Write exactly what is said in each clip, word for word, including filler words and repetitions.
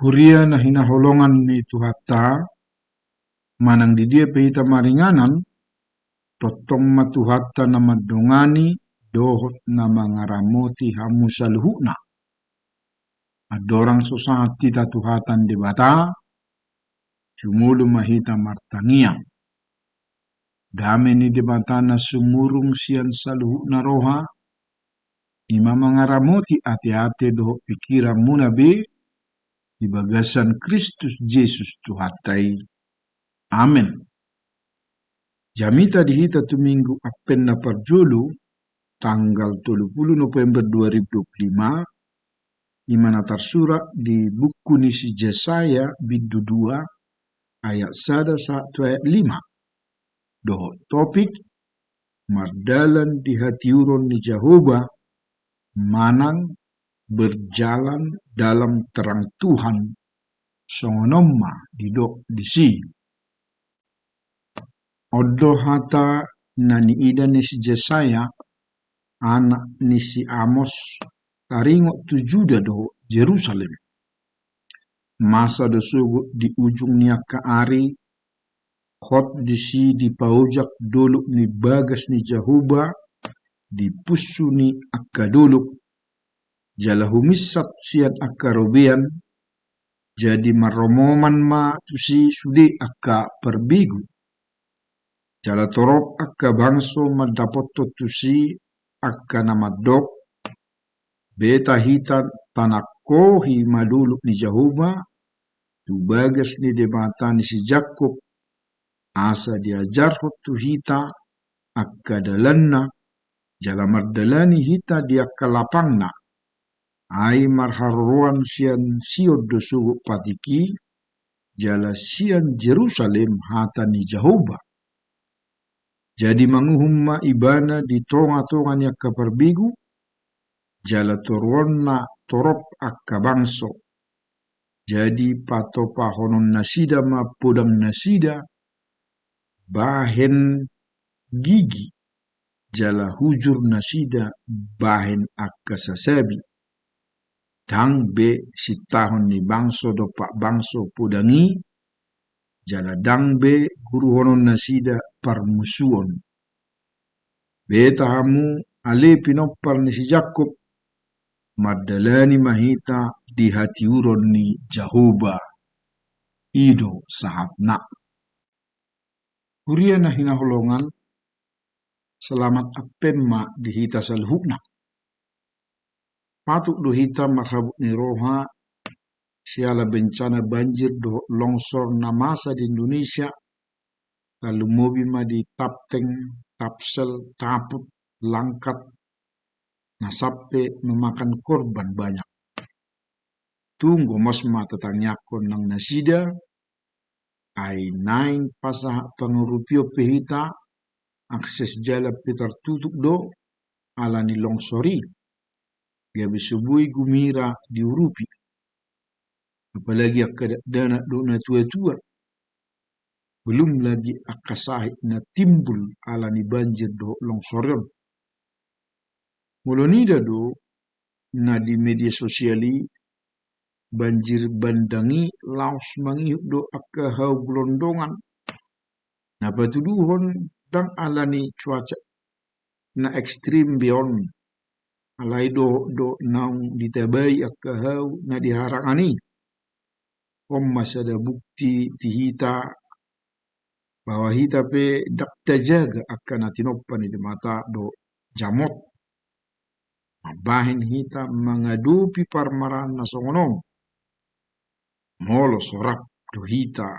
Huria na hinaholongan ni Tuhanta, manang di dia pe hita maringanan, tongtong ma Tuhanta na mandongani dohot na mangaramoti hamu saluhutna. Andorang so sahat hita tu hata ni Debata, jumolo ma hita martangiang. Dame ni Debata na sumurung sian saluhutna roha, i ma mangaramoti ateate dohot pikiranmuna be di bagasan Kristus Jesus Tuhanta i. Amen. Jamita di hita tu Minggu Advent na parjolo, tanggal tolu pulu November dua ribu dua pulu lima, i ma na tarsurat di buku ni si Jesaya bindu dua, ayat sada sahat tu ayat lima. Dohot topik, mardalan di hatiuron ni Jahowa, manang berjalan dalam terang Tuhan, songon on ma didok disi. On do hata na niida ni si Jesaya, anak ni si Amos, taringot tu Juda dohot Jerusalem. Masa do sogot di ujung ni angka ari, hot disi dipaojak dolok ni bagas ni Jahowa di punsu ni angka dolok, jala huminsat sian angka robean, jadi marromoman ma tusi sude angka parbegu. Jala torop angka bangso mandapothon tusi angka na mandok, beta hita tanangkohi ma dolok ni Jahowa, tu bagas ni Debata ni si Jakkob, asa diajarhon tu hita angka dalanna, jala mardalani hita di angka lapangna. Ai marharoroan sian Sion do sogot patik i, jala sian Jerusalem hata ni Jahowa. Jadi manguhum ma ibana di tongatonga ni angka parbegu, jala toruonna torop angka bangso. Jadi patopahonon nasida ma podang nasida bahen gigi, jala hujur nasida bahen angka sasabi. Ndang be sintahon ni bangso dompak bangso podang i, jala ndang be guruhonon nasida parmusuon. Beta hamu ale pinompar ni si Jakkob, mardalani ma hita di hatiuron ni Jahowa. I do sahatna. Huria na hinaholongan, selamat Advent ma di hita saluhutna. Patut do hita marhabot ni roha siala bencana banjir dohot longsor na masa di Indonesia, tarlumobi ma di Tapteng, Tapsel, Taput, Langkat, na sampe memakan korban banyak. Tung gomos ma tatangiangkon nang nasida, ai naeng pasahat pangurupion pe hita, akses jalan pe tartutup do, ala ni longsor i, gabe so boi gumira diurupi. Apalagi angka dakdanak dohot natuatua. Belum lagi angka sahit na timbul ala ni banjir dohot longsor on. Molo niida do na di media sosial i, banjir bandang i laos mangihut do angka hau gelondongan. Na patuduhon ndang ala ni cuaca na ekstrim be on, alai dohot do naung ditabai angka hau na di harangan i. On ma sada bukti di hita, bahwa hita pe ndang tajaga angka na tinompa ni Debata dohot jamot. Mambahen hita mangadopi parmaraan na songon on. Molo so rap do hita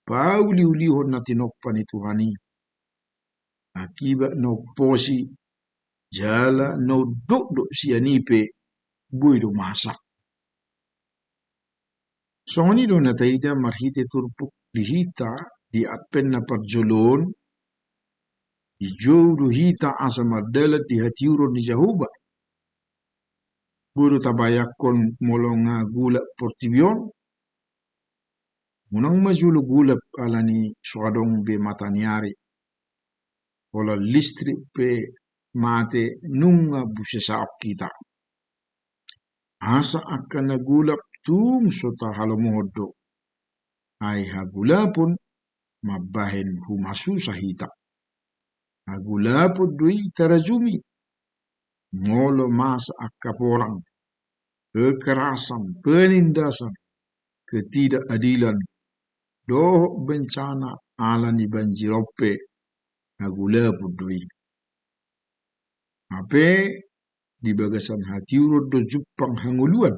pauliulihon na tinompa ni Tuhan i, akibat na umposi jala na undokdok sian i pe boi do masa. Songon i do na taida marhite turpuk di hita di Advent na parjolo on, dijou do hita asa mardalan di hatiuron ni Jahowa. Boi do tabayangkon molo nga golap portibi on, unang ma jolo golap ala ni so adong be mata ni ari. Pola listrik pe mate nunga busesaon hita. Asa angka na golap tung so tahalomohon do. Ai hagulapon mambahen humasusa hita. Hagulapon do i tarajumi. Molo masa angka porang, kekerasan, penindasan, ketidakadilan, dohot bencana ala ni banjir on pe, hagulapon do i. Hape di bagasan hatiuron do jumpang hangoluan.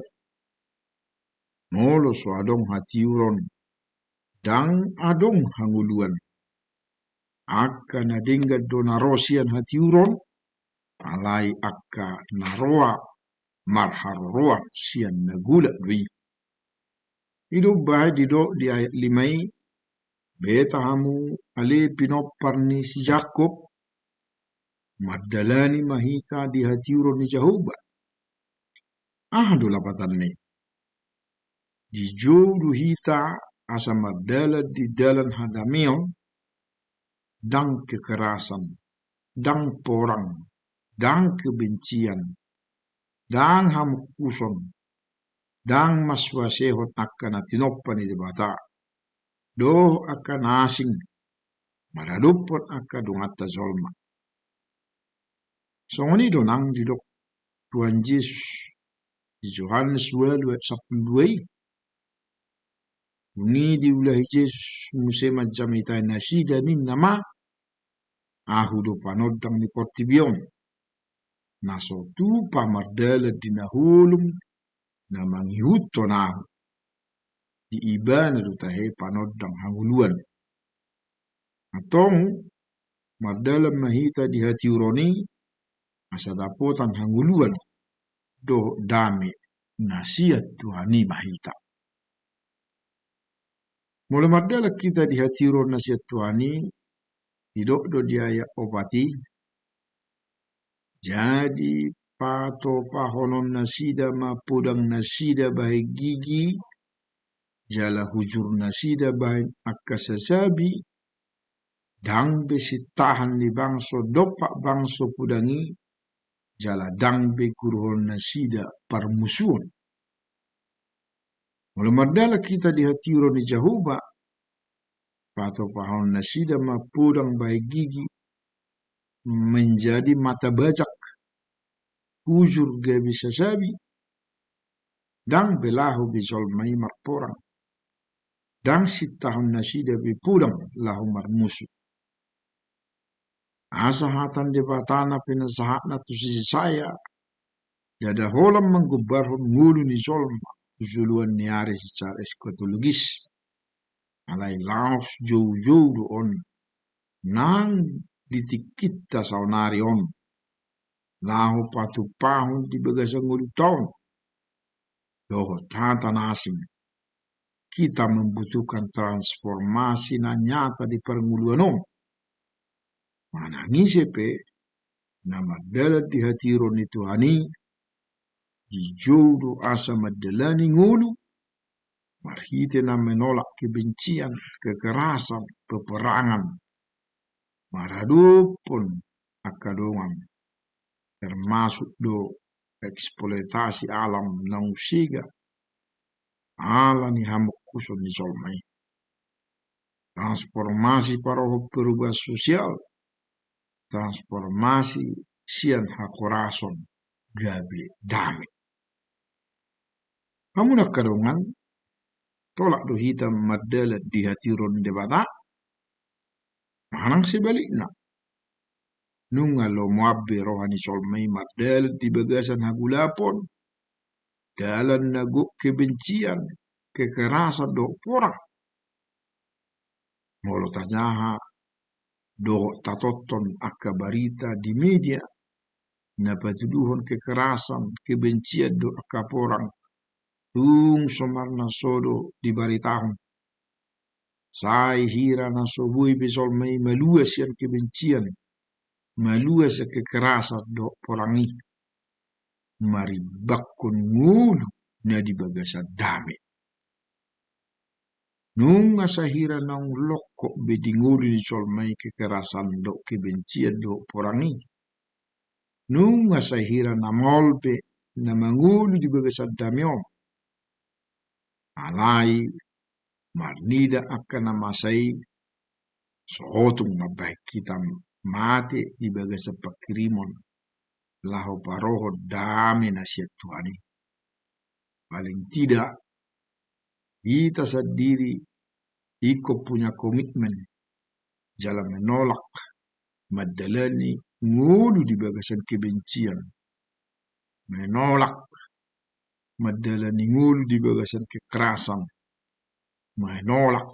Molo so adong hatiuron, ndang adong hangoluan. Angka na denggan do na ro sian hatiuron, alai angka na roa marharoroan sian na golap do i. I do umbahen didok di ayat lima i, beta hamu ale pinompar ni si Jakkob, mandalani ma hita di hatiuron ni Jahowa. Aha do lapatanna i? Dijou do hita asa mardalan di dalan hadameon, ndang kekerasan, ndang porang, ndang kebencian, ndang hamungkuson, ndang mansuasehon angka na tinompa ni Debata, dohot angka na asing maradophon angka donganta jolma. Songon i do nang didok Tuhan Jesus di Johannes ualu ayat sampulu dua i. Dung i diulahi Jesus muse manjamitai nasida ninna ma, Ahu do panondang ni portibi on, na so tupa mardalan di na holom na mangihuthon Ahu. Di Ibana do tahe panondang hangoluan. Antong, mardalan ma hita di hatiuron i, asa dapotan hangoluan dohot dame na sian Tuhan i ma hita. Molo mardalan hita di hatiuron na sian Tuhan i, didok do di ayat opat i, jadi patopahonon nasida ma podang nasida bahen gigi, jala hujur nasida bahen angka sasabi, ndang be sintahan ni bangso dompak bangso podang i, jala ndang be guruhon nasida parmusuon. Molo mardalan hita di hatiuron ni Jahowa, patopahonon nasida ma podang bahen gigi, menjadi mata bajak, hujur gabe sasabi, ndang be laho be jolma i marporang, ndang sintahon nasida be podang laho marmusu. Asa hata ni Debata na pinasahatna tu si Jesaya, ndada holan manggombarhon ngolu ni jolma tu joloan ni ari secara eskatologis. Alai laos joujou do on nang di tingkinta saonari on, laho patupahon di bagasan ngolunta on. Dohot hata na asing, kita membutuhkan transformasi na nyata di parngoluan on. Manang ise pe na mardalan di hatiuron ni Tuhan i, dijou do asa mandalani ngolu marhite na menolak kebencian, kekerasan, peperangan, maradophon angka dongan, termasuk do eksploitasi alam naung sega ala ni hamungkuson ni jolma i. Transformasi parohon perubahan sosial, transformasi sian hahorason gabe dame. Hamu na angka dongan, tolap do hita mardalan di hatiuron ni Debata? Manang sebalikna, nunga lomo be roha ni jolma i mardalan di bagasan hagulapon, dalan na gok kebencian, kekerasan dohot porang? Molo tajaha dohot tatonton angka barita di media na patuduhon kekerasan, kebencian dohot angka porang, tung so marnaso do dibaritahon. Sai hira na so boi be jolma i malua sian kebencian, malua sian kekerasan dohot porang i, marimbakkon ngolu na di bagasan dame. Nunga sahira naung longkot be di ngolu ni jolma i kekerasan dohot kebencian dohot porang i, nunga sahira na maol be na mangolu di bagasan dame on, Alai marnida angka na masa i, so hotung mambahen hita mate di bagasan pangkirimon laho parohon dame na sian Tuhan i. Paling tidak hita sandiri ingkon punya komitmen jala menolak mandalani ngolu di bagasan kebencian, menolak mandalani ngolu di bagasan kekerasan, menolak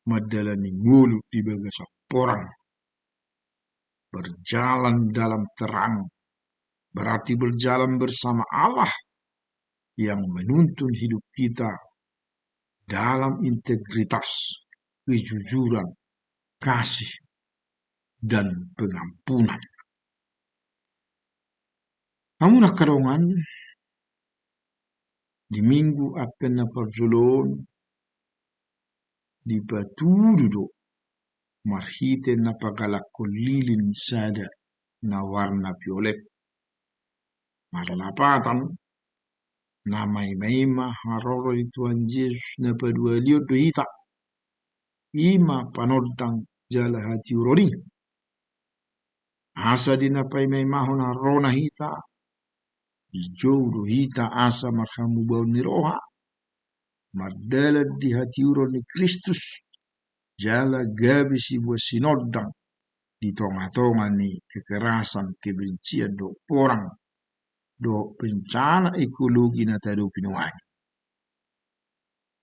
mandalani ngolu di bagasan porang. Berjalan dalam terang berarti berjalan bersama Allah yang menuntun hidup kita dalam integritas, kejujuran, kasih, dan pengampunan. Hamu angka dongan, di Minggu Advent na parjolo on, dipatudu do marhite na pagalakkon lilin sada na warna violet. Marlapatan, na maimaima haroro ni Tuhan Jesus na paduahalion do hita. I ma panondang jala hatiuron i. Asa di na paimaimahon harorona hita, dijou do hita asa marhamubaon ni roha, mardalan di hatiuron ni Kristus, jala gabe sibuat sinondang di tongatonga ni kekerasan, kebencian dohot porang dohot bencana ekologi na tahadopi nuaeng.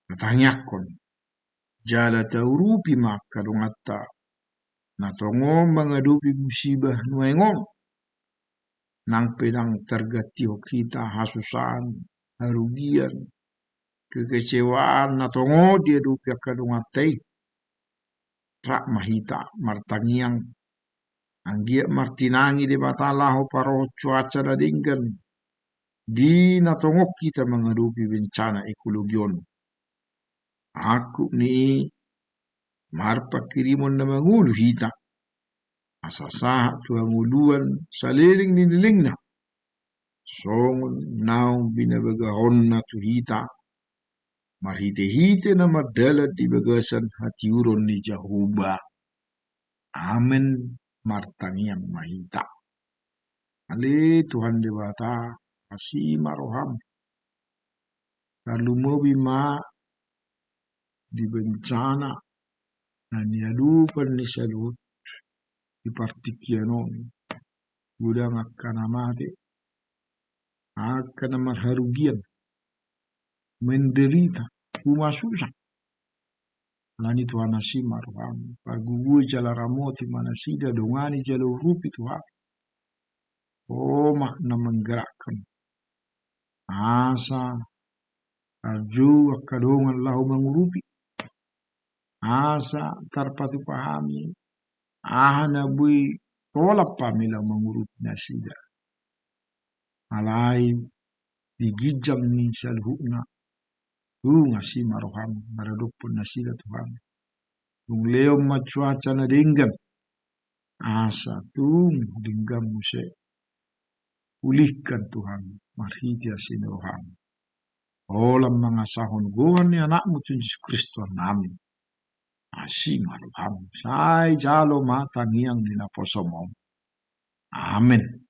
Tatangiangkon jala taurupi ma angka donganta na tongon mangadopi musibah nuaeng on. Nang pe ndang targantihon hita hasusaan, harugian, kekecewaan na tongon diadopi angka donganta i, rap ma hita martangiang, anggiat martinangi Debata laho parohon cuaca na denggan di na tongon hita mangadopi bencana ekologi on. Angkup ni i marpangkirimon na mangolu hita, asa sahat tu hangoluan saleleng ni lelengna, songon naung binabagahonna tu hita marhitehite na mardalan di bagasan hatiuron ni Jahowa. Amen. Martangiang ma hita. Ale Tuhan Debata, asi ma roham. Tarlumobi ma di bencana na niadopan ni saluhut di partingkian on. Godang angka na mate, angka na marharugian, menderita, humasusa. Alani Tuhan, asi ma roham, pargogoi jala ramoti ma nasida, dongani jala urupi Tuhan. Ho ma na manggerakkan asa arjou angka dongan laho mangurupi, asa tarpatupa hami aha na boi tolap hami laho mangurupi nasida. Alai di ginjang ni saluhutna, tung asi ma roham maradophon nasida Tuhan. Tung lehon ma cuaca na denggan, asa tung denggan muse. Pulihkan Tuhan marhite asi ni roham. Holan mangasahon goar ni Anakmu Tuhan Jesus Kristus nami. Asi ma roham, sai jalo ma tangiang ni naposom on. Amen.